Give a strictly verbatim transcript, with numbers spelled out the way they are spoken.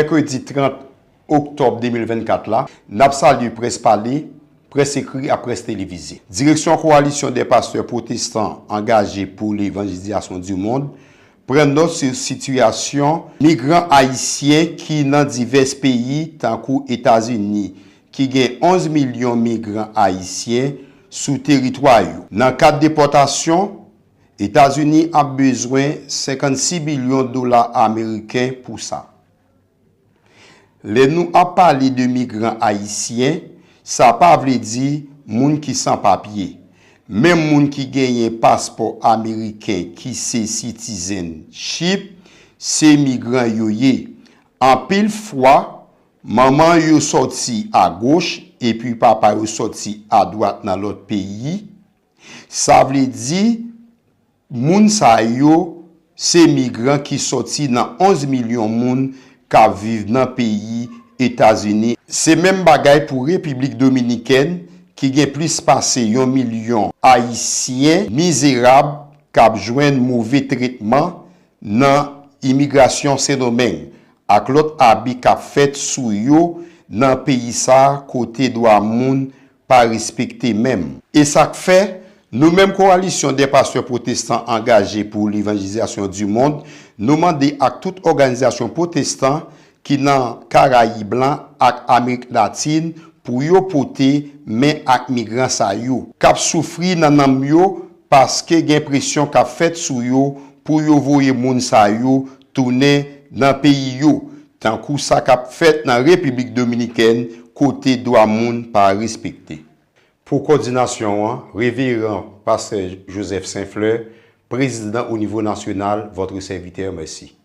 Mèkredi trant oktòb de mil vennkat la, n ap salye près pale, près ekri ak près televize. Direksyon Kowalisyon dè Pastè Pwotestan Angaje pou Levanjelizasyon di Mond pran nòt sou sitiyasyon migran ayisyen ki nan divès peyi tankou Etazini, ki gen onz milyon migran ayisyen sou teritwa yo. Nan kad depòtasyon, Etazini ap bezwen senkannsis bilyon dola ameriken pou sa. Lè nou ap pale de migran ayisyen, sa pa vle di moun ki san papye. Menm moun ki genyen paspò ameriken ki se citizenship, se migran yo ye. Anpil fwa, manman yo sòti agoch epi papa yo sòti adwat nan lòt peyi. Sa vle di, moun sa yo se migran ki sòti nan onz milyon moun k ap viv nan peyi Etazini. Se menm bagay pou Repiblik Dominikèn, ki gen plis pase yon milyon Ayisyen mizerab k ap jwenn move tretman nan imigrasyon Sendomeng ak lòt abi k ap fèt sou yo nan peyi sa a kote dwa moun pa respekte menm. E sa k fè, nou menm Kowalisyon dè Pastè Pwotestan Angaje pou Levanjelizasyon di Mond, nou mande ak tout òganizasyon pwotestan ki nan Karayib lan ak Amerik Latin pou yo pote men ak migran sa yo k ap soufri nan nanm yo paske gen presyon k ap fèt sou yo pou yo voye moun sa yo tounen nan peyi yo, tankou sa k ap fèt nan Repiblik Dominikèn kote dwa moun pa respekte. Pou kòdinasyon an, Reveran Pastè Joseph Saint Fleur, Prezidan o nivo nasyonal, votre serviteur, mèsi.